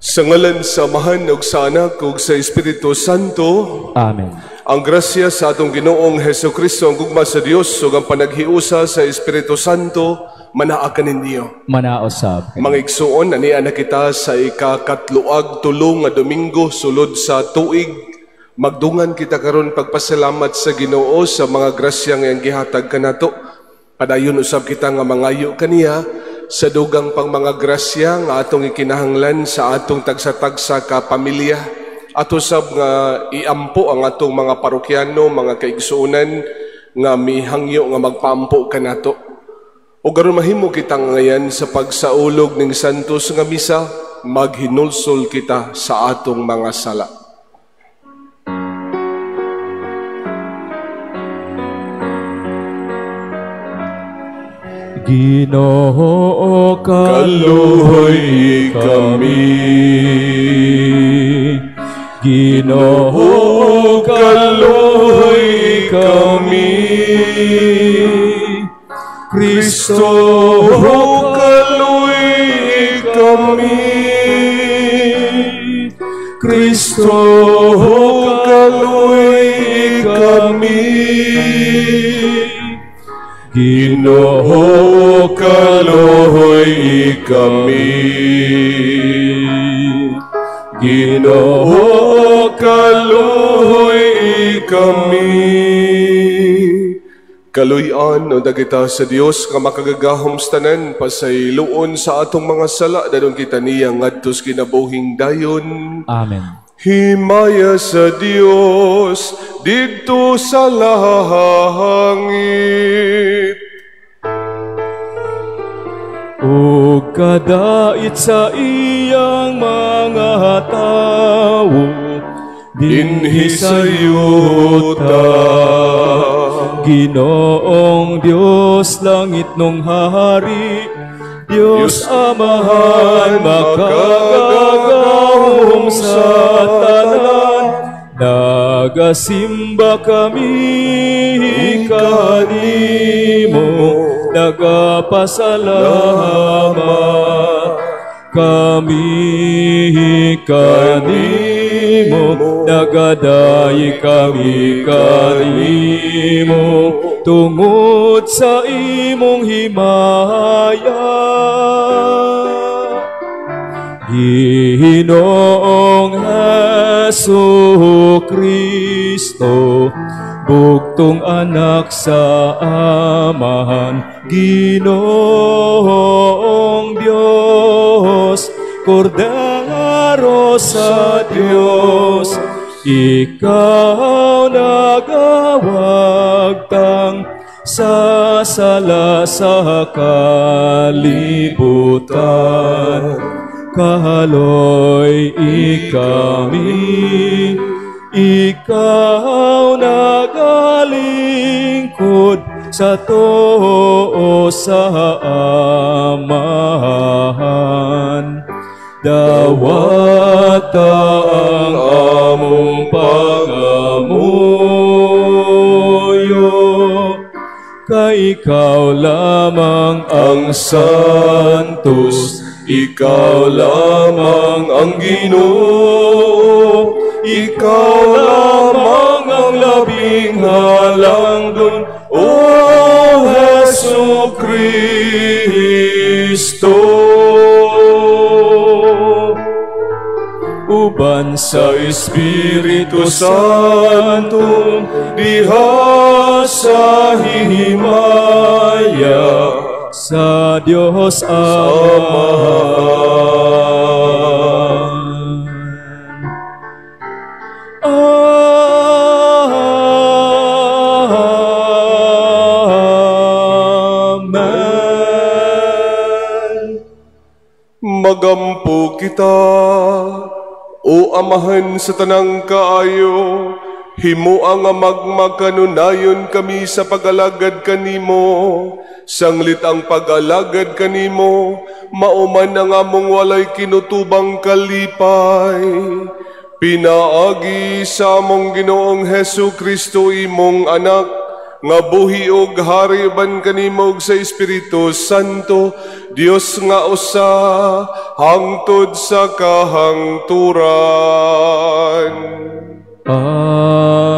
Sa ngalan sa Amahan ug sa Anak ug sa Espiritu Santo. Amen. Ang grasya sa atong Ginoong Hesus Kristo, ang gugma sa Dios ug ang panaghiusa sa Espiritu Santo manaa kaninyo. Manaosab. Mga igsuon, ania na kita sa ikakatloag tulo nga Domingo sulod sa tuig. Magdungan kita karon pagpasalamat sa Ginoo sa mga grasya nga iyang gihatag kanato. Padayon usab kita nga mangayo kaniya sa dugang pang mga grasya nga atong ikinahanglan sa atong tagsa-tagsa ka pamilya. Ato sab nga iampo ang atong mga parokyano, mga kaigsuonan nga mihangyo nga magpaampo kanato. O garon mahimo kita ngayon sa pagsaulog ning santos nga misa, maghinulsol kita sa atong mga sala. Ginoo, kaluoy kami. Ginoo, kaluoy kami. Kristo, kaluoy kami. Kristo, kaluoy kami. Ginoo, kaluoy kami. Ginoo, kaluoy kami. Kaluy-an unta kita sa Dios nga makagagahom sa tanan, pasayloon sa atong mga sala, dayon kita niya ngadto sa kinabuhing dayon. Amen. Himaya sa Dios didto sa langit. Ug kadait sa iyang mga tawo dinhi sa yuta. Ginoong Dios, langit nung hari, Dios Amahan, makagagahom sa tanan, nagasimba kami kanimo, nagapasalamat kami kanimo, nagadayi kami kanimo, tungod sa imong himaya. Ginoong Hesus Kristo, bugtong anak sa Amahan, Ginoong Diyos, Kordero sa Diyos, ikaw nagawagtang sa sala sa kalibutan. Kahaloy ikami, ikaw nagalingkod sa too sa Amahan. Dawata ang among pangamuyo, kay ikaw lamang ang Santos, ikaw lamang ang Ginoo, ikaw lamang ang labing halangdon, O Hesu Kristo. Uban sa Espiritu Santo, diha sa himaya sa Dios Ama. Amen. Magampo kita, O Amahan sa tanang kaayo, himua nga magmakanunayon kami sa pag-alagad kanimo. Sanglit ang pag-alagad kanimo, mauman ang among walay kinutubang kalipay. Pinaagi sa among Ginoong Hesu Kristo, imong anak, nga buhi og hari uban kanimo ug sa Espiritu Santo, Dios nga usa, hangtod sa kahangturan. Amen.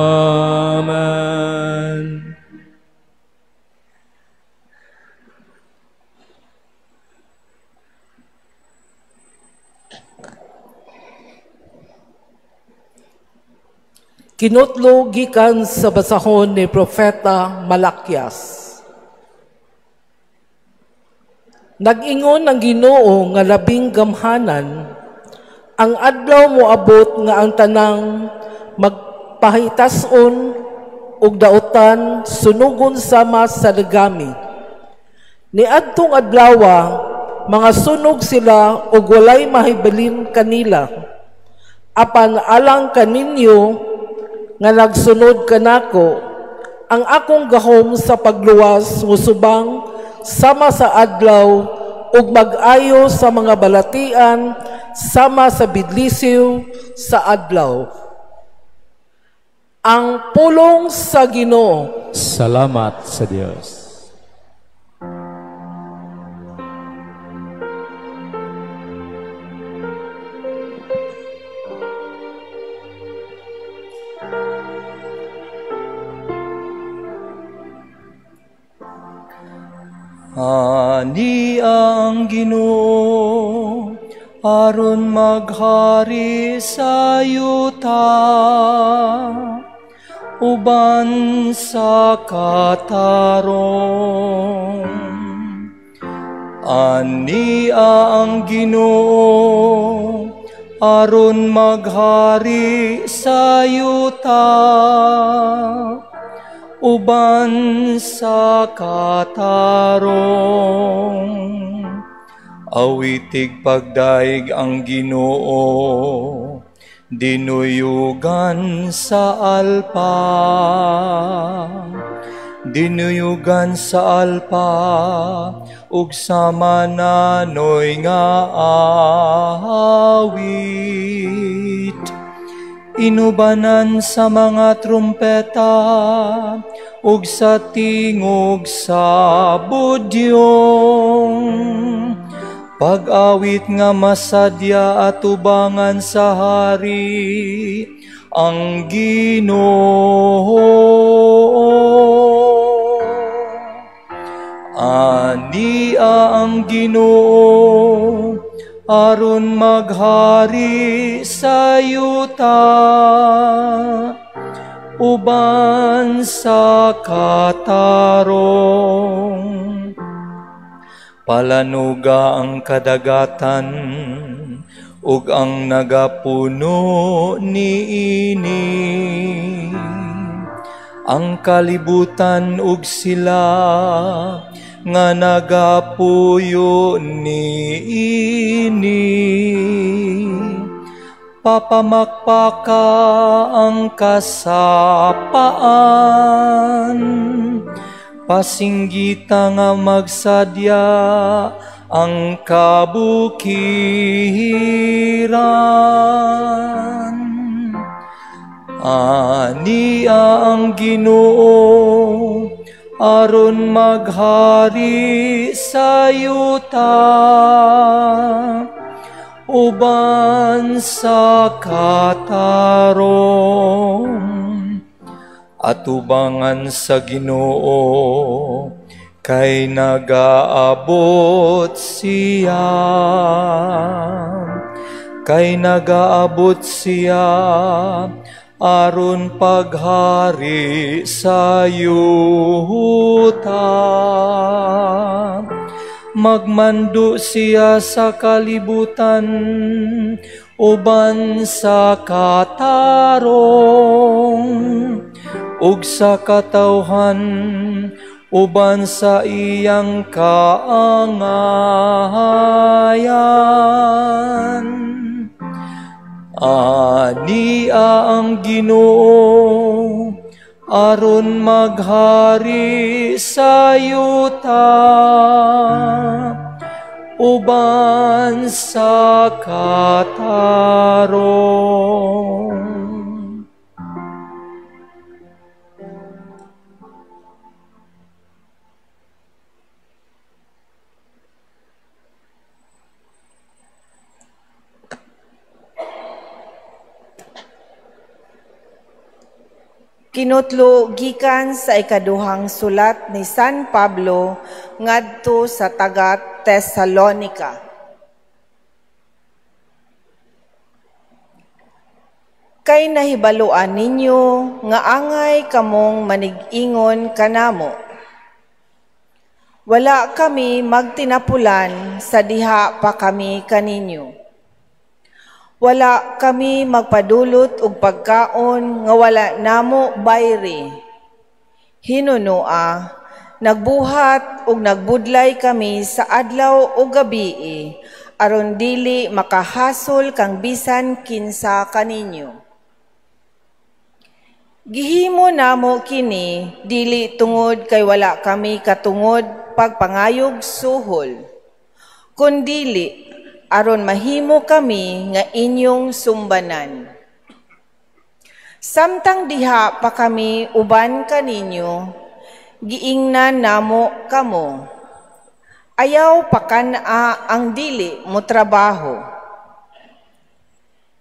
Kinutlo gikan sa basahon ni Propeta Malakias. Nag-ingon ang Ginoo nga labing gamhanan, ang adlaw moabot nga ang tanang magpahitason ug dautan sunugon sama sa legami. Niadtong adlawa, mga sunog sila ug walay mahibilin kanila. Apan alang kaninyo nga nagsunod kanako, ang akong gahom sa pagluwas musubang sama sa adlaw ug mag-ayo sa mga balatian sama sa bidlisiw sa adlaw. Ang pulong sa Ginoo. Salamat sa Dios. Ani ang Ginoo aron maghari sa yuta, uban sa katarong. Ani ang Ginoo aron maghari sa yuta, uban sa katarong. Awitig pagdaig ang Ginoo, dinuyugan sa alpa. Dinuyugan sa alpa, ug sa mananoy nga awit. Inubanan sa mga trumpeta ug sa tingog sa budyong. Pag-awit nga masadya at ubangan sa hari ang Ginoo. Ania ang Ginoo aron maghari sa yuta, uban sa katarong. Palanuga ang kadagatan ug ang nagapuno niini, ang kalibutan ug sila nga nagapuyo niini. Papamakpaka ang kasapaan, pasinggita nga magsadya ang kabukiran. Ania ang Ginoo aron maghari sa yuta, uban sa katarong. Atubangan sa Ginoo kay nagaabot siya, kay nagaabot siya aron paghari sa yuta. Magmando siya sa kalibutan uban sa katarong ug sa katawhan uban sa iyang kaangayan. Ania ang Ginoo aron maghari sa yuta, uban sa katarong. Kinutlo gikan sa ikaduhang sulat ni San Pablo ngadto sa taga Tesalonika. Kay nahibaluan ninyo nga angay kamong manig-ingon kanamo. Wala kami magtinapulan sa diha pa kami kaninyo. Wala kami magpadulot og pagkaon nga wala namo bayri. Hinunoa, nagbuhat og nagbudlay kami sa adlaw ug gabii aron dili makahasol kang bisan kinsa kaninyo. Gihimo namo kini dili tungod kay wala kami katungod pagpangayog suhol, kundili aron mahimo kami nga inyong sumbanan. Samtang diha pa kami uban kaninyo, giingnan namo kamo. Ayaw pakan-a ang dili mo trabaho.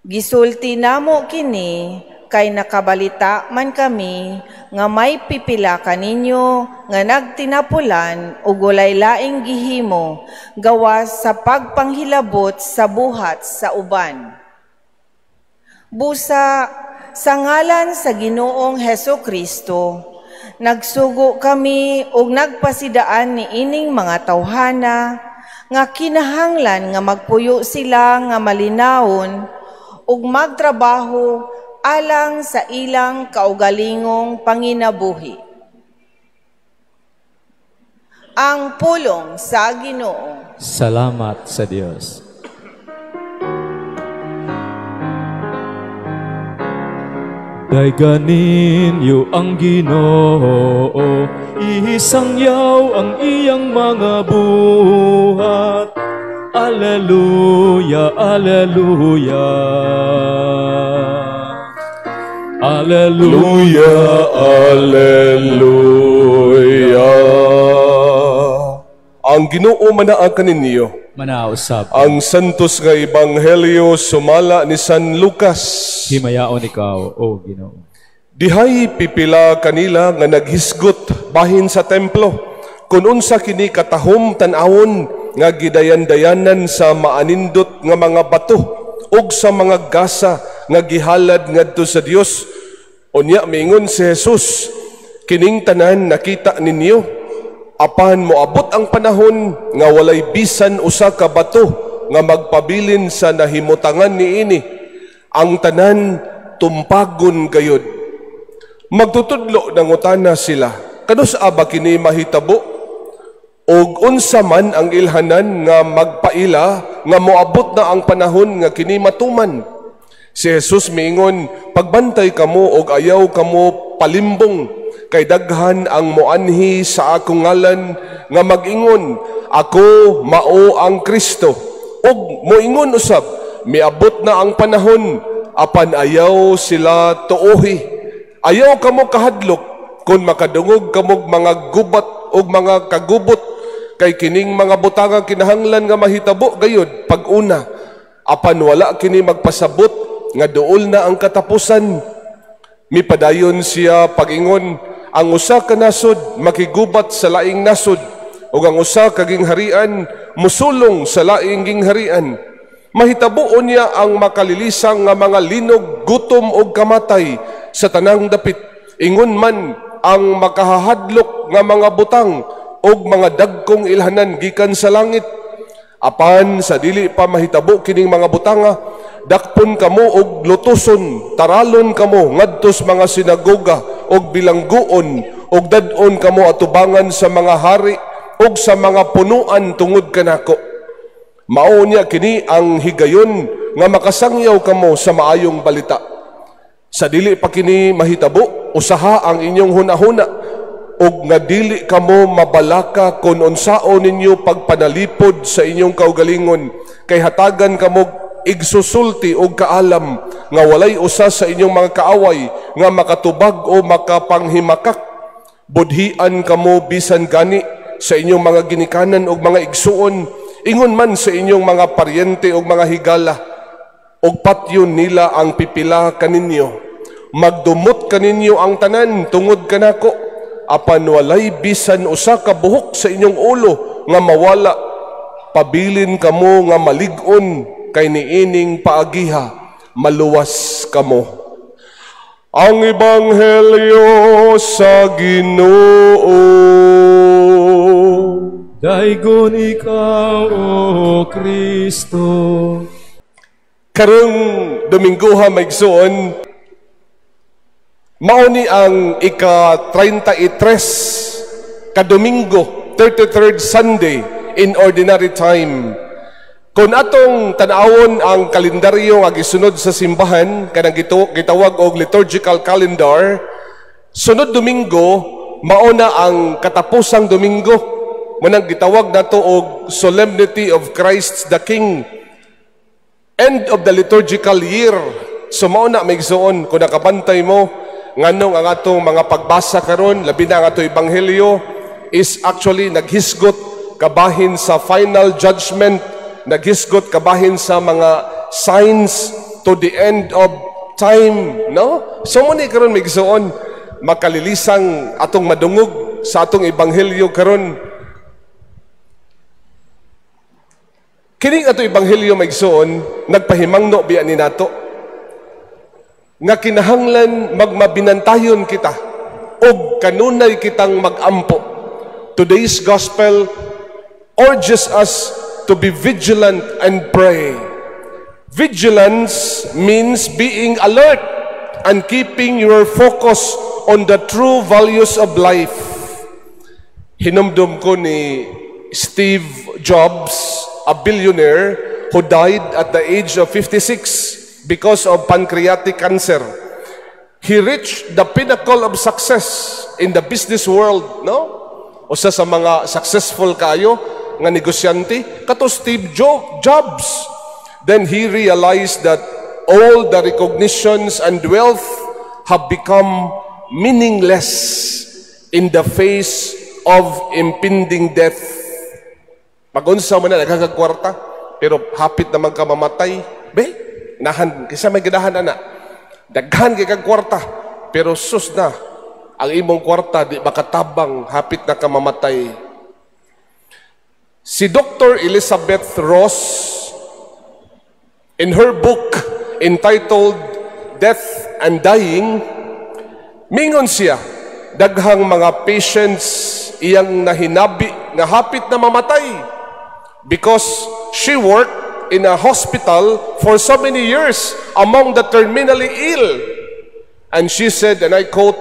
Gisulti namo kini kay nakabalita man kami nga may pipila kaninyo nga nagtinapulan ug walay laing gihimo gawas sa pagpanghilabot sa buhat sa uban. Busa sa ngalan sa Ginoong Heso Kristo, nagsugo kami ug nagpasidaan niining mga tawhana nga kinahanglan nga magpuyo sila nga malinawon ug magtrabaho alang sa ilang kaugalingong panginabuhi. Ang pulong sa Ginoo. Salamat sa Dios. Daygan ninyo ang Ginoo, isangyaw ang iyang mga buhat. Alleluia, alleluia. Alleluia, alleluia. Ang Ginoo manaa kaninyo. Manausab. Ang santos nga ebanghelyo sumala ni San Lucas. Himayaon ikaw, o Ginoo. Dihay pipila kanila nga naghisgot bahin sa templo kun unsa kini katahom tan-awon nga gidayan-dayanan sa maanindot nga mga bato ug sa mga gasa nga gihalad ngadto sa Dios. Unya miingon si Jesus, kining tanan nakita ninyo, apan moabot ang panahon nga walay bisan usa ka bato nga magpabilin sa nahimutangan niini. Ang tanan tumpagon gayud. Magtutudlo nangutana sila, kanus-a ba kini mahitabo? Og unsa man ang ilhanan nga magpaila nga moabot na ang panahon nga kini matuman? Si Jesus miingon, pagbantay kamo og ayaw kamo palimbong, kay daghan ang moanhi sa akong ngalan nga mag-ingon, ako mao ang Kristo. Og moingon usab, miabot na ang panahon, apan ayaw sila tuohi. Ayaw kamo kahadlok kung makadungog kamog mga gubat og mga kagubot, kay kining mga butanga kinahanglan nga mahitabo gayud pag-una, apan wala kini magpasabot nga duol na ang katapusan. Mipadayon siya pag-ingon, ang usa ka nasod makigubat sa laing nasod, ug ang usa ka gingharian musulong sa laing gingharian. Mahitabuon niya ang makalilisang nga mga linog, gutom ug kamatay sa tanang dapit. Ingon man ang makahahadlok nga mga butang ug mga dagkong ilhanan gikan sa langit. Apan sa dili pa mahitabo kining mga butanga, dakpon kamo og lutuson, taralon kamo ngadtos mga sinagoga og bilangguon, og dad-on kamo atubangan sa mga hari og sa mga punuan tungod kanako. Mao niya kini ang higayon nga makasangyaw kamo sa maayong balita. Sa dili pa kini mahitabo, usaha ang inyong hunahuna og nga dili kamo mabalaka kon unsaon ninyo pagpanalipod sa inyong kaugalingon, kay hatagan kamo igsusulti og kaalam nga walay usa sa inyong mga kaaway nga makatubag o makapanghimakak. Budhian kamo bisan gani sa inyong mga ginikanan og mga igsuon, ingon man sa inyong mga paryente og mga higala, og patyon nila ang pipila kaninyo. Magdumot kaninyo ang tanan tungod kanako, apan walay bisan usa ka buhok sa inyong ulo nga mawala. Pabilin kamo nga malig-on, kay niining paagiha maluwas kamo. Ang Ebanghelyo sa Ginoo. Daygon ikaw, O Kristo. Karong Dominguha, mga igsoon, mao ni ang ika-33 ka Domingo, 33rd Sunday in Ordinary Time. Kung atong tan-awon ang kalendaryo nga gisunod sa simbahan, kanang gitawag og liturgical calendar, sunod Domingo mao na ang katapusang Domingo. Munang gitawag nato og Solemnity of Christ the King. End of the liturgical year. So mao na, mga igsoon, kung nakabantay mo nganong ang atong mga pagbasa karon, labi na ang atong ebanghelyo, is actually naghisgot kabahin sa final judgment, naghisgot kabahin sa mga signs to the end of time, no? So mo ni karon, mga igsoon, makalilisang atong madungog sa atong ebanghelyo karon. Kining atong ebanghelyo, mga igsoon, nagpahimangno biya ni nato nga kinahanglan magmabinantayon kita og kanunay kitang magampo. Today's gospel urges us to be vigilant and pray. Vigilance means being alert and keeping your focus on the true values of life. Hinumdum ko ni Steve Jobs, a billionaire who died at the age of 56 because of pancreatic cancer. He reached the pinnacle of success in the business world, no? Usa sa mga successful kayo nga negosyante, kato Steve Jobs. Then he realized that all the recognitions and wealth have become meaningless in the face of impending death. Magunsa man na, nagkakag kwarta, pero hapit naman ka mamatay. Be, nahan, kisa may ganahan ana. Daghan kay kag kwarta, pero sus na, ang imong kwarta di makatabang, hapit na ka mamatay. Si Dr. Elizabeth Ross, in her book entitled Death and Dying, mingon siya, daghang mga patients iyang nahinabi nga hapit na mamatay because she worked in a hospital for so many years among the terminally ill. And she said, and I quote,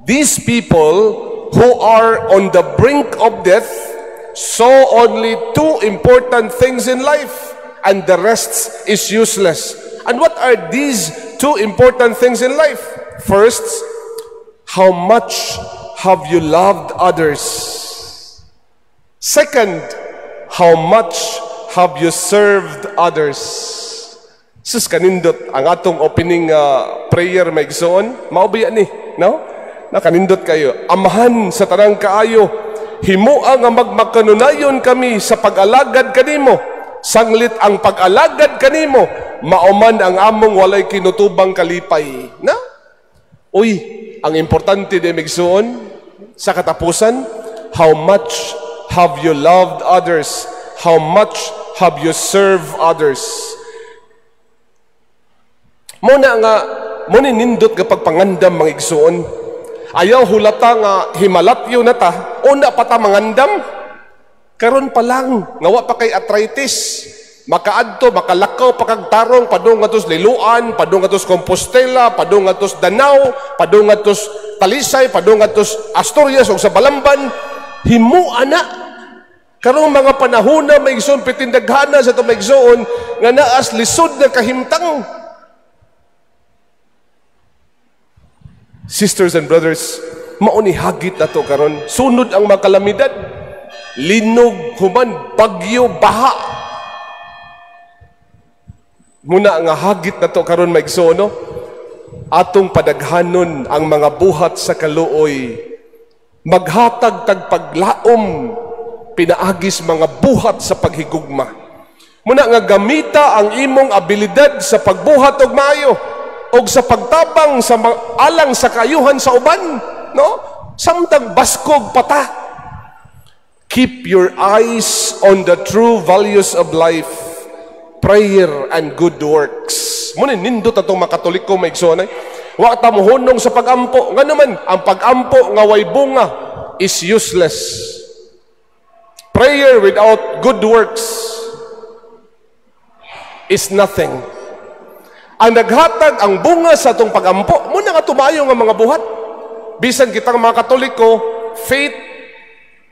"These people who are on the brink of death saw only two important things in life, and the rest is useless." And what are these two important things in life? First, how much have you loved others? Second, how much have you served others? Sus, kanindot ang atong opening prayer, mga igsoon, mao ba ni, no? Nakanindot kayo. Amahan sa tanang kaayo, himua nga magmakanunayon kami sa pag-alagad kanimo. Sanglit ang pag-alagad kanimo, mauman ang among walay kinutubang kalipay. Na? Uy, ang importante di, mga igsoon, sa katapusan, how much have you loved others? How much have you served others? Muna nga, muna nindot nga pagpangandam, mga igsoon. Ayaw hulata nga himalatyo na ta, una pa ta mangandam. Karon pa lang, nga wa pa kay arthritis. Makaadto, makalakaw pa kag tarong, padung ngadto Liloan, padung ngadto Compostela, padung ngadto Danao, padung ngadto Talisay, padung ngadto Asturias ug sa Balamban. Himua na. Karong mga panahon na, mga igsoon, pitindaghana sa itong mga igsoon, nga naas lisod na kahimtang. Sisters and brothers, mauni hagit na to karon. Sunod ang mga kalamidad. Linog, human, bagyo, baha. Muna nga hagit na to karon, mga igsoon, no? Atong padaghanon ang mga buhat sa kaluoy. Maghatag tag paglaom, pinaagis mga buhat sa paghigugma. Muna nga gamita ang imong abilidad sa pagbuhat og maayo. og sa pagtabang sa alang sa kaayuhan sa uban, no? Samtang baskog pa ta. Keep your eyes on the true values of life, prayer and good works. Mao ni nindot atong mga Katoliko, mga igsoon. Wa ta mohunong sa pagampo. Nga naman, ang pagampo nga way bunga is useless. Prayer without good works is nothing. Ang naghatag ang bunga sa atong pagampo, mao na nga tumayo nga mga buhat. Bisan kitang mga Katoliko, faith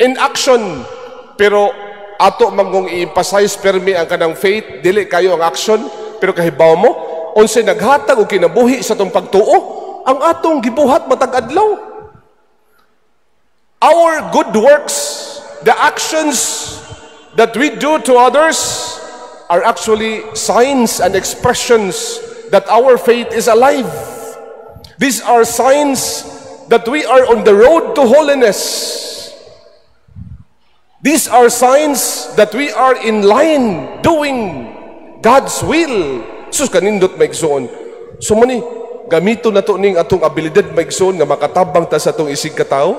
in action. Pero ato manggong i-emphasize permi ang kanang faith, dili kayo ang action, pero kahibaw mo, unsay naghatag og kinabuhi sa atong pagtuo, ang atong gibuhat matag adlaw. Our good works, the actions that we do to others, are actually signs and expressions that our faith is alive. These are signs that we are on the road to holiness. These are signs that we are in line doing God's will. Sus, kanindot, mga igsoon. So mao ni, gamito na to ning atong abilidad, mga igsoon, nga makatabang ta sa atong isig katao.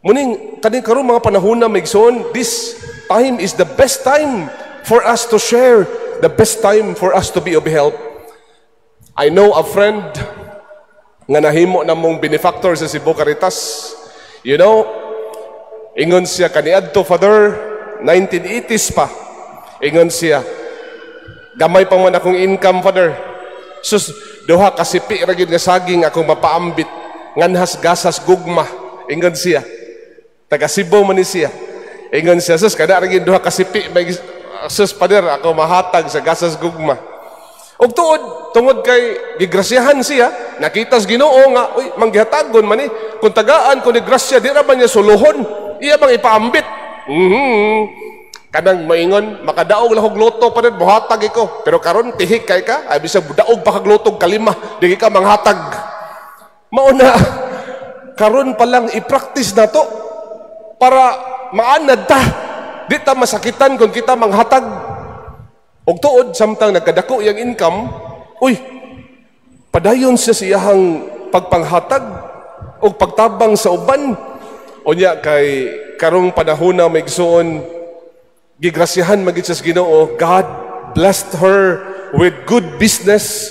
Muning kaning karon mga panahon na, mga igsoon, this time is the best time for us to share, the best time for us to be of help. I know a friend nga nahimo na mong benefactor sa Cebu Caritas. Ingon siya kaniadto, Father, 1980s pa. Ingon siya, "Gamay pa man akong income, Father. Sus, duha ka sipi ra gyud nga saging akong mapaambit nganhas Gasas Gugma." Ingon siya. Taga Cebu man ni siya. Ingon siya, "Sus, kada ra gyud duha ka sipi may, sus, Father, ako mahatag sa Gasas Gugma." Ug tuod, tungod kay gigrasyahan siya, nakita sa Ginoo nga, uy, manggihatagon man ni. Kung tagaan ko ni grasya, di ra ba niya suluhon? Iya bang ipaambit? Kanang maingon, "Makadaog lang og lotto pa rin, muhatag iko." Pero karon tihik kay ka, ay bisag daog pa kag lotto kalima, di ka manghatag. Mao na, karon pa lang i-practice na to para maanad ta. Di ta masakitan kung kita manghatag. Og tuod, samtang nagkadako yang income, uy, padayon siya sa iyahang pagpanghatag og pagtabang sa uban. Unya kay karong panahon na, mga igsoon, gigrasyahan magid sa Ginoo. God blessed her with good business.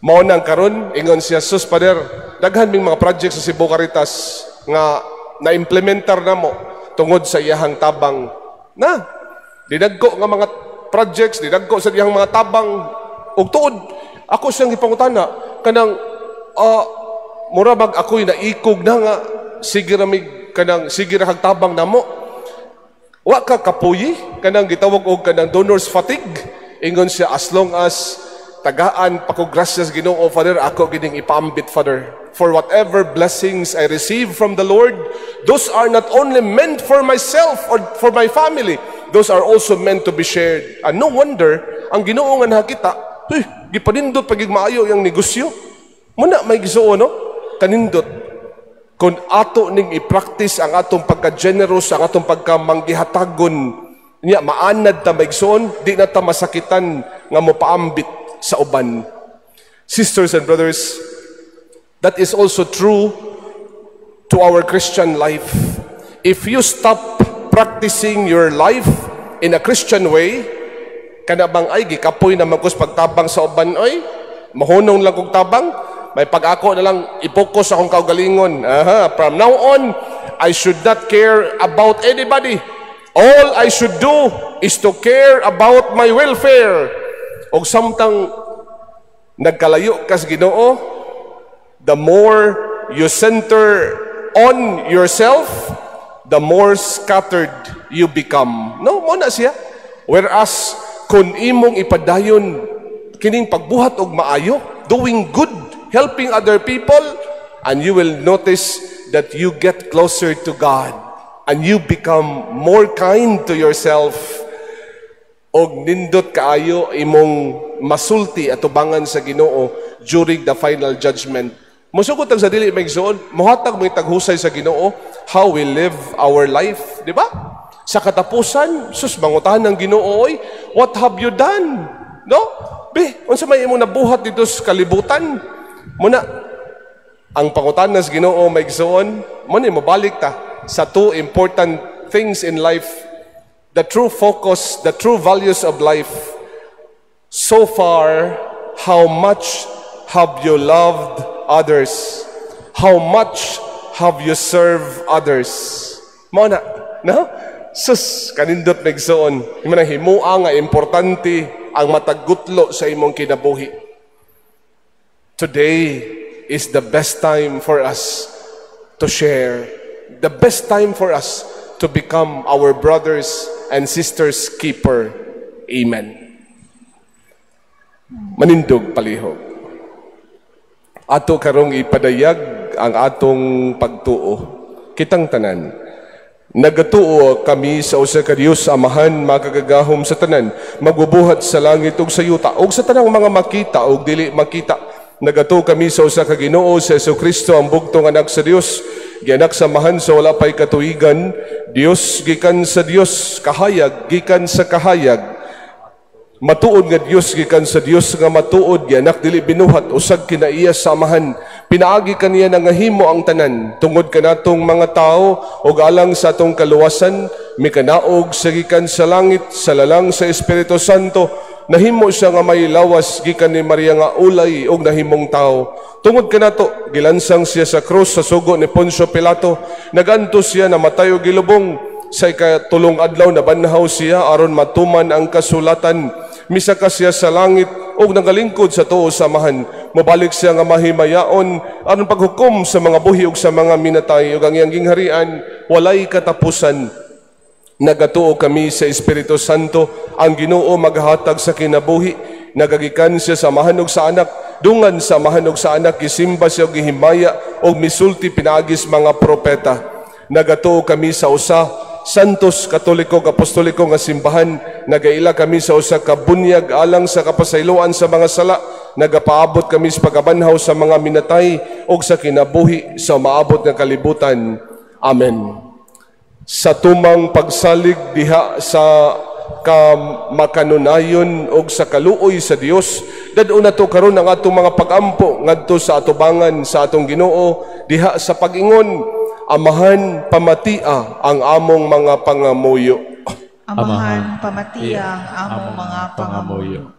Mao nang karon ingon siya, "Sus, Father, daghan ming mga project sa Cebu Caritas nga na-implementar namo tungod sa iyahang tabang." Na dinagko nga mga projects, dinagko sa iyang mga tabang. Ug tuod, ako siyang gipangutana kanang mura bag ako'y naikog na nga sige ra mig kanang sige ra kag tabang namo. Wa ka kapuyi, kanang gitawag og kanang donor's fatigue? Ingon siya, "As long as tagaan pa ko grasya sa Ginoo, Father, ako gining ipaambit, Father. For whatever blessings I receive from the Lord, those are not only meant for myself or for my family, those are also meant to be shared." And no wonder, ang Ginoo nga nakita, uy, gipanindot pagig maayo yung negosyo. Mao na, mga igsoon, no? Kanindot kung ato ning i-practice ang atong pagka-generous, ang atong pagka-manggihatagon niya, maanad ta, mga igsoon, di na ta masakitan nga mopaambit sa uban. Sisters and brothers, that is also true to our Christian life. If you stop practicing your life in a Christian way, kana bang ay gikapoy na man pagtabang sa uban oy, mahunong lang kog tabang, may pag-ako na lang i-focus akong kaugalingon. Aha, from now on, I should not care about anybody. All I should do is to care about my welfare. Og samtang nagkalayo ka sa Ginoo, the more you center on yourself, the more scattered you become. No, mao na siya. Whereas, kung imong ipadayon kining pagbuhat og maayo, doing good, helping other people, and you will notice that you get closer to God and you become more kind to yourself, og nindot kaayo imong masulti atubangan sa Ginoo during the final judgment. Musugot ang sa dili, mga igsoon, mohatag mo taghusay sa Ginoo how we live our life, di ba? Sa katapusan, sus, mangutahan ng Ginoo, "Oy, what have you done?" No? Be, unsa may imong nabuhat dito sa kalibutan? Muna, ang pangutana sa Ginoo, mga igsoon, mo ni mabalik ta sa two important things in life, the true focus, the true values of life. So far, how much have you loved others? How much have you served others? Mao na, no? Sus, kanindot, mga igsoon. Imo na himua nga importante ang matag gutlo sa imong kinabuhi. Today is the best time for us to share, the best time for us to become our brothers and sisters' keeper. Amen. Manindog palihog. Ato karong ipadayag ang atong pagtuo. Kitang tanan. Nagatuo kami sa usa ka Dios Amahan, makagagahom sa tanan, magbubuhat sa langit ug sa yuta ug sa tanang mga makita ug dili makita. Nagatuo kami sa usa ka Ginoo, sa Kristo, ang bugtong Anak sa Dios, gianak sa Amahan sa wala pay katuigan, Dios gikan sa Dios, kahayag gikan sa kahayag, matuod nga Dios gikan sa Dios nga matuod, gianak, dili binuhat, usag kinaiya sa Amahan. Pinaagi kaniya nangahimo ang tanan. Tungod kanatong mga tao ug alang sa atong kaluwasan, mikanaog sa gikan sa langit sa lalang sa Espiritu Santo. Nahimo siya nga may lawas gikan ni Maria nga ulay ug nahimong tao. Tungod kanato, gilansang siya sa krus sa sugo ni Poncio Pilato. Nagantos siya, namatay ug gilubong. Sa ikatulong adlaw nabanhaw siya aron matuman ang kasulatan. Misaka siya sa langit ug nagalingkod sa tuo sa Amahan. Mobalik siya nga mahimayaon aron paghukom sa mga buhi ug sa mga minatay, ug ang iyang gingharian walay katapusan. Nagatuo kami sa Espiritu Santo, ang Ginoo maghatag sa kinabuhi. Nagagikan siya sa Amahan ug sa Anak, dungan sa Amahan ug sa Anak gisimba siya ug gihimaya ug misulti pinaagis mga propeta. Nagatuo kami sa usa, Santos, Katoliko, Apostoliko nga simbahan. Nagaila kami sa usa ka bunyag alang sa kapasayloan sa mga sala. Nagapaabot kami sa pagkabanhaw sa mga minatay ug sa kinabuhi sa maabot nga kalibutan. Amen. Sa tumang pagsalig diha sa kamakanunayon og sa kaluoy sa Dios, dad-on nato karon ang atong mga pagampo ngadto sa atubangan sa atong Ginoo diha sa pag-ingon, "Amahan, pamatia ang among mga pangamuyo." Amahan, pamatia ang among mga pangamuyo.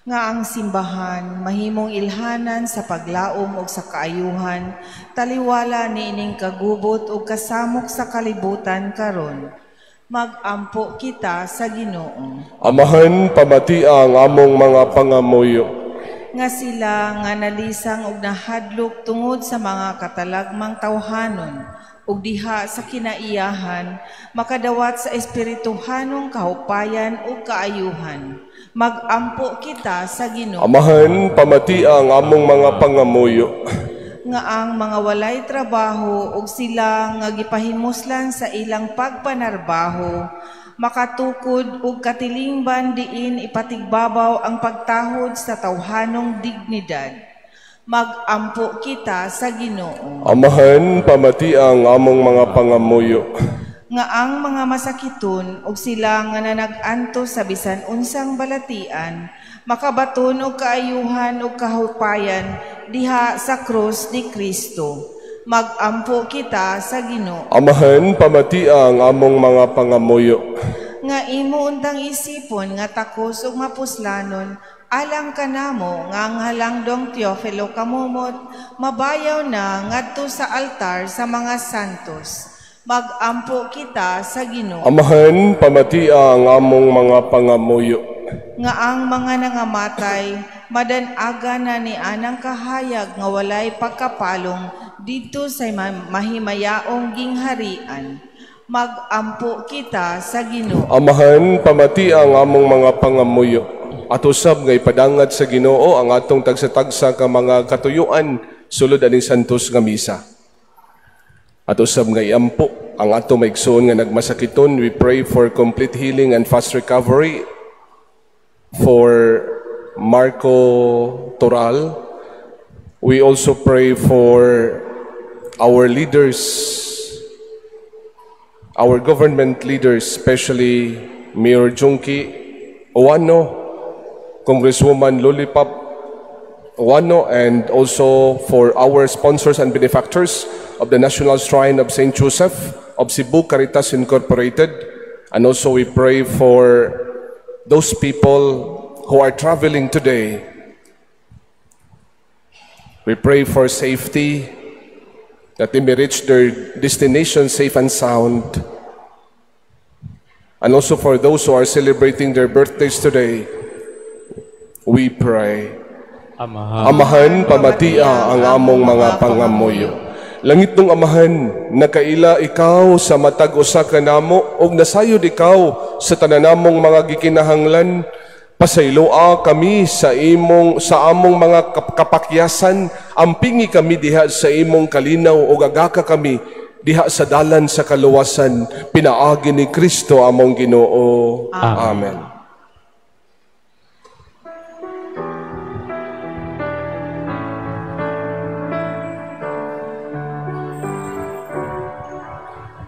Nga ang simbahan mahimong ilhanan sa paglaom ug sa kaayuhan, taliwala niining kagubot ug kasamok sa kalibutan karon. Magampo kita sa Ginoo. Amahan, pamatia ang among mga pangamuyo. Nga sila nga nalisang ug nahadlok tungod sa mga katalagmang tawhanon ug diha sa kinaiyahan makadawat sa espirituhanong kahupayan ug kaayuhan. Magampo kita sa Ginoo. Amahan, pamatia ang among mga pangamuyo. Nga ang mga walay trabaho ug sila nga gipahimuslan sa ilang pagpanarbaho makatukod og katilingban diin ipatigbabaw ang pagtahod sa tawhanong dignidad. Magampo kita sa Ginoo. Amahan, pamatia ang among mga pangamuyo. Nga ang mga masakiton ug sila nga nanag-antos sa bisan unsang balatian makabaton og kaayuhan ug kahupayan diha sa krus ni Kristo. Magampo kita sa Ginoo. Amahan, pamatia ang among mga pangamuyo. Nga imo untang isipon nga takos ug mapuslanon alang kanamo nga ang halangdong Teofilo Camomot mabayaw na ngadto sa altar sa mga santos. Magampo kita sa Ginoo. Amahan, pamatia ang among mga pangamuyo. Nga ang mga nangamatay madan-aga na ni anang kahayag nga walay pagkapalong didto sa mahimayaong gingharian. Magampo kita sa Ginoo. Amahan, pamatia ang among mga pangamuyo. Ato sab nga ipadangat sa Ginoo ang atong tagsa-tagsa ka mga katuyuan sulod aning santos nga misa. Ato sab nga iampo ang ato maigsoon nga nagmasakiton. We pray for complete healing and fast recovery for Marco Toral. We also pray for our leaders, our government leaders, especially Mayor Junki Ouano, Congresswoman Lollipop Ouano, and also for our sponsors and benefactors of the National Shrine of St. Joseph of Cebu Caritas Incorporated. And also we pray for those people who are traveling today. We pray for safety, that they may reach their destination safe and sound. And also for those who are celebrating their birthdays today, we pray. Amahan, Amahan, pamatia ang among mga pangamuyo. Langitnong Amahan, nakaila ikaw sa matag usa kanamo ug nasayod ikaw sa tanan namong mga gikinahanglan. Pasayloa kami sa among mga kapakyasan, ampingi kami diha sa imong kalinaw ug agaka kami diha sa dalan sa kaluwasan, pinaagi ni Kristo among Ginoo. Amen. Amen.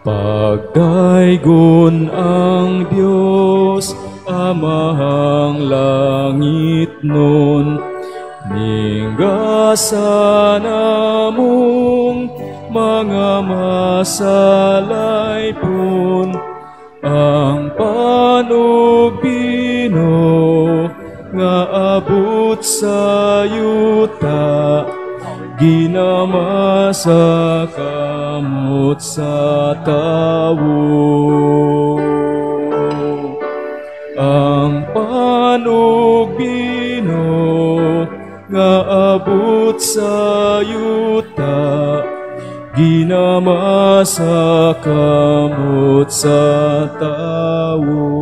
Pagdaygon ang Dios, Amahang langit nun, ninggasan among mga masalaypon, ang panugbino nga abot sa yuta, ginama sa kamot sa tawo. Ang panugbino nga abot sa yuta, ginama sa kamot sa tawo.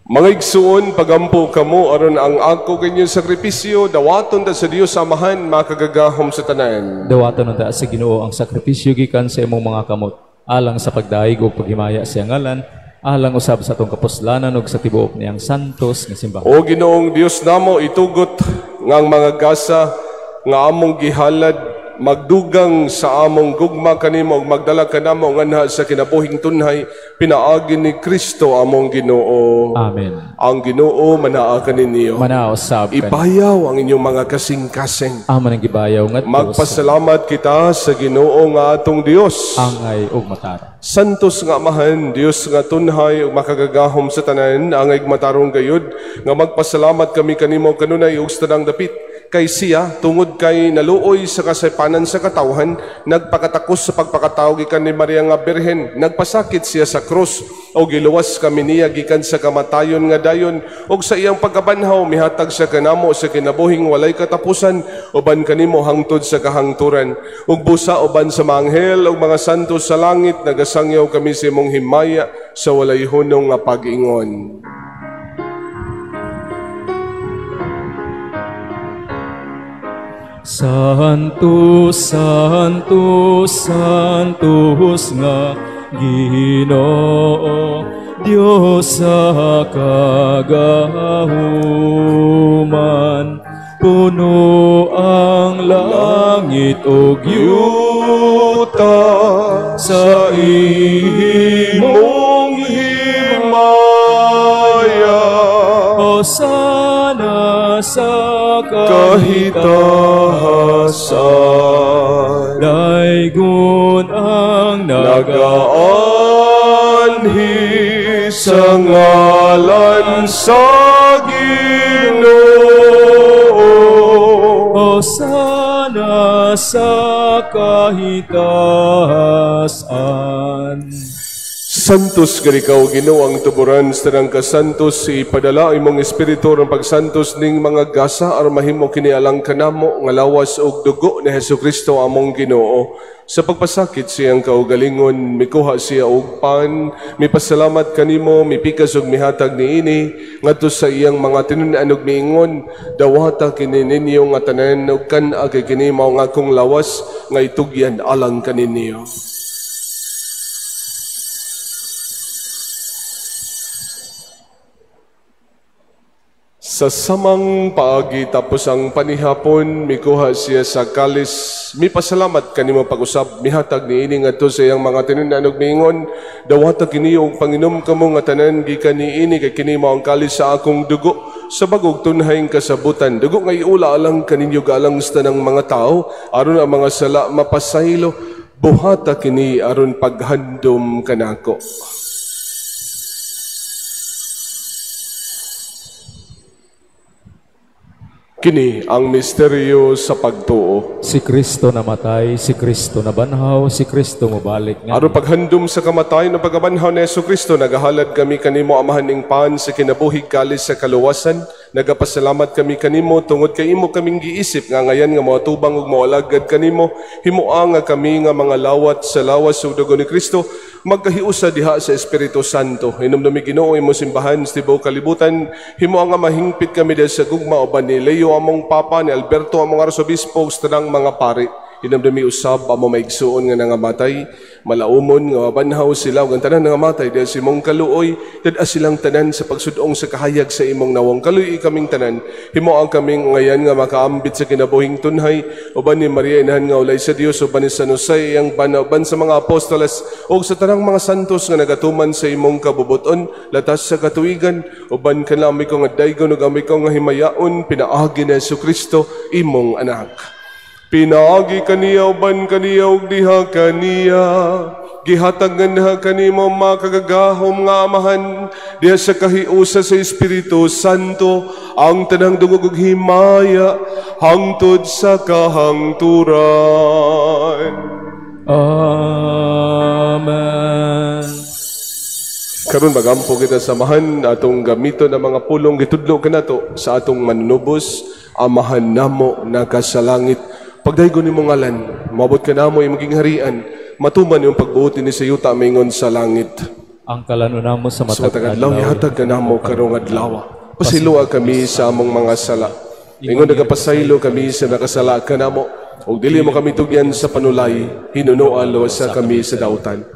Mga igsuon, pagampo kamo aron ang ako kanyang sakripisyo, dawaton ta sa Dios Amahan, makagagahom sa tanan. Dawaton ta sa Ginoo ang sakripisyo gikan sa imong mga kamot, alang sa pagdayeg ug paghimaya sa ngalan, alang usab sa atong kapuslanan ug sa tibuok niyang santos nga simbahan. O Ginoong Dios namo, itugot nga ang mga gasa nga among gihalad magdugang sa among gugma kanimo ug magdala kanamo nganha sa kinabuhing tunhay, pinaagi ni Kristo among Ginoo. Amen. Ang Ginoo manaa kaninyo. Manaa usab kani. Ibayaw ang inyong mga kasing-kasing. Amo nang gibayaw ngadto. Magpasalamat kita sa Ginoo nga atong Dios. Angay ug matarong. Santos nga Amahan, Dios nga tunhay ug makagagahom sa tanan, angay matarong gayud nga magpasalamat kami kanimo kanunay ug sa tanang dapit. Kay siya, tungod kay naluoy sa kasaypanan sa katawhan, nagpakatakos sa pagpakatao gikan ni Maria nga Birhen, nagpasakit siya sa krus, o giluwas kami niya gikan sa kamatayon nga dayon, og sa iyang pagkabanhaw mihatag siya kanamo sa kinabuhing walay katapusan, uban kanimo hangtod sa kahangturan. Ug busa uban sa mga anghel ug mga santo sa langit, nagasangyaw kami sa imong himaya sa walay hunong nga pag-ingon. Santo, Santo, Santos nga Ginoo, Dios sa kagahuman, puno ang langit ug yuta sa imong himaya. Hosana sa kahitahasan, daygon ang nagaanhi sa ngalan sa Ginoo. Hosana sa kahitahasan. Santos ka ikaw, Ginoo, ang tuburan sa tanang kasantos, ipadala imong espiritu aron pagsantos ning mga gasa aron mahimo kini alang kanamo nga lawas ug dugo ni Hesukristo among Ginoo. Sa pagpasakit siyang kaugalingon, mikuha siya og pan, mipasalamat kanimo, mipikas ug mihatag niini ngadto sa iyang mga tinun-an ug miingon, dawata kini ninyo nga tanan ug kan-a kay kini mao nga akong lawas nga itugyan alang kaninyo. Sa samang paagi tapos ang panihapon, mikuha siya sa kalis, mipasalamat kanimo pag-usab, mihatag niini ngadto sa iyang mga tinun-an ug miingon, dawata kini og panginom kamo nga tanan gikan niini kay kini mao ang kalis sa akong dugo, sa bagog tunhayng kasabutan. Dugo nga iula alang kaninyo galang sa tanang mga tao, aron ang mga sala mapasaylo. Buhata kini aron paghandom kanako. Kini ang misteryo sa pagtuo. Si Kristo namatay, si Kristo nabanhaw, si Kristo mobalik nga. Aron paghandom sa kamatayon ng pagkabanhaw ni Jesucristo, nagahalad kami kanimo Amahan ning pan sa kinabuhi kalis sa kaluwasan. Nagapasalamat kami kanimo tungod kay imo kaming giisip nga ngayan nga moatubang ug moalagad kanimo. Himoa nga kami nga mga lawat sa lawas ug dugo ni Kristo magkahiusa diha sa Espiritu Santo. Hinumdumi Ginoo imong simbahan sa tibuok kalibutan. Himoa nga mahingpit kami diha sa gugma uban ni Leo among Papa, ni Alberto among Arsobispo ug sa tanang mga pari. Hinumdumi usab among maigsuon nga nangamatay, malaumon nga mabanhaw sila ug ang tanan nangamatay diha sa imong kaluoy, dad-a silang tanan sa pagsud-ong sa kahayag sa imong nawong. Kaluoy kaming tanan, himoa kaming ngayan nga makaambit sa kinabuhing tunhay uban ni Maria inahan nga ulay sa Dios, uban ni San Jose iyang bana, uban sa mga apostoles ug sa tanang mga santos nga nagatuman sa imong kabubuton latas sa katuigan, uban kanami ko nga daygon ug ami ko nga himayaon pinaagi ni Jesucristo imong anak. Pinaagi kaniya uban kaniya ug diha kaniya, gihatag nganha kanimo makagagahom nga Amahan diha sa kahiusa sa Espiritu Santo ang tanang dungog ug himaya hangtod sa kahangturan. Amen. Karon magampo kita sa Amahan atong gamiton ang mga pulong gitudlo kanato sa atong manunubos. Amahan namo naka sa langit, pagdaygon nimong ngalan, moabot ka namo imong gingharian, matuman imong pagbuot dinhi sa yuta mingon sa langit. Ang kalan-on namo sa Sa matag matag adlaw, ihatag ka namo karong adlaw. Pasayloa kami sa among mga sala. Ingon nagapasaylo kami sa nakasala kanamo, ug dili mo kami tugyan sa panulay, hinunoa luwasa kami sa dautan.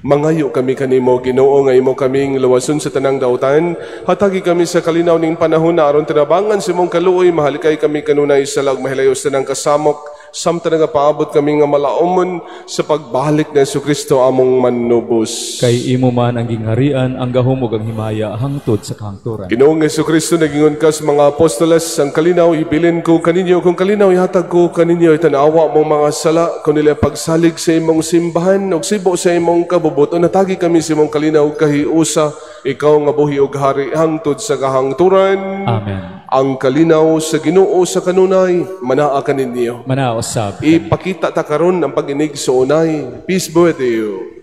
Mangayo kami kanimo Ginoo nga imo kaming luwason sa tanang dautan. Hatagi kami sa kalinaw ning panahon na aron tinabangan sa imong kaluoy, mahalikay kami kanunay sa lag mahilayo sa tanang kasamok, samtang nagapaabot kami nga malaumon sa pagbalik ni Jesucristo among manubos. Kay imo man ang gingharian, ang gahom ug ang himaya hangtod sa kahangturan. Ginoong Jesucristo, nagingon ka sa mga apostoles, ang kalinaw ibilin ko kaninyo, kung kalinaw ihatag ko kaninyo, itanawa mong mga sala, kun nila pagsalig sa imong simbahan ug sibo sa imong kabubuton, natagi kami sa imong kalinaw kahiusa, ikaw nga buhi ug hari hangtod sa kahangturan. Amen. Ang kalinaw sa Ginoo sa kanunay manaa kaninyo. Manaa usab. Ipakita ta karon ang pag-inig sa unay. Peace be with you.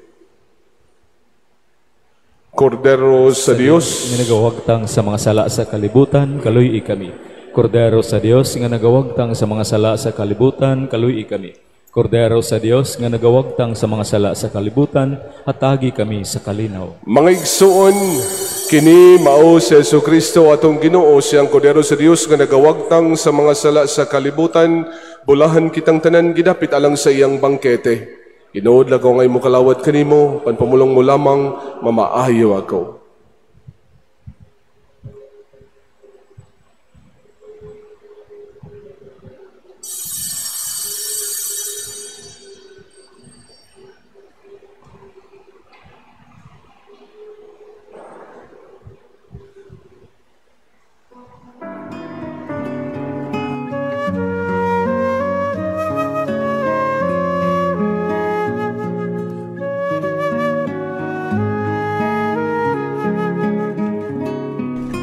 Kordero sa Dios nga nagawagtang sa mga sala sa kalibutan, kaluy-i kami. Kordero sa Dios nga nagawagtang sa mga sala sa kalibutan, kaluy-i kami. Kordero sa Dios nga nagawagtang sa mga sala sa kalibutan, hatagi kami sa kalinaw. Mga igsuon, kini mao si Jesucristo atong Ginoo, siyang Kordero sa Dios nga nagawagtang sa mga sala sa kalibutan. Bulahan kitang tanan gidapit alang sa iyang bangkete. Ginoo, lagaw ngay mo kalawat kanimo, panpamulong mo lamang, mamaayo ako.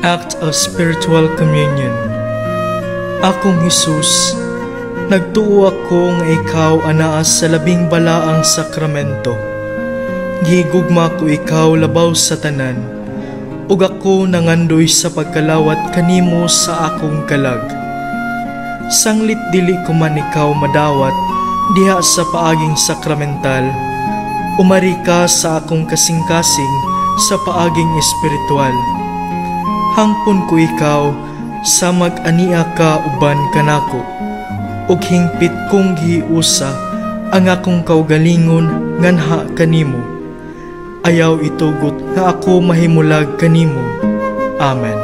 Act of Spiritual Communion. Akong Hesus, nagtuo ako nga ikaw anaa sa labing balaang sakramento. Gigugma ko ikaw labaw sa tanan, ug ako nangandoy sa pagkalawat kanimo sa akong kalag. Sanglit dili ko man ikaw madawat diha sa paaging sakramental, umari ka sa akong kasing-kasing sa paaging espiritual. Hangpon ko ikaw sa mag-ania ka uban kanako, ug hingpit kong giusa ang akong kaugalingon nganha kanimo. Ayaw itugot nga ako mahimulag kanimo. Amen.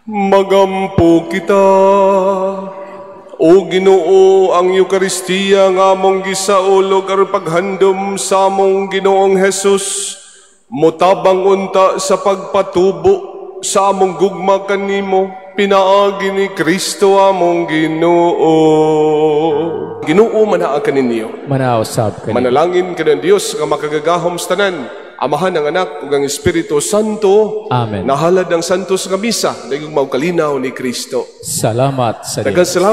Magampo kita. O Ginoo, ang Eukaristiya nga among gisaulog aron paghandom sa among Ginoong Hesus, Mutabang unta sa pagpatubo sa among gugma kanimo pinaagi ni Kristo among Ginoo. Ginoo manaa kaninyo. Manaa usab kanimo. Manalangin kanang Dios nga makagagahom sa tanan, Amahan, ang Anak ug ang Espiritu Santo. Amen. Nahalad ang santos nga misa, nagugma ug kalinaw ni Kristo. Salamat sa Daghang Dios. Salamat.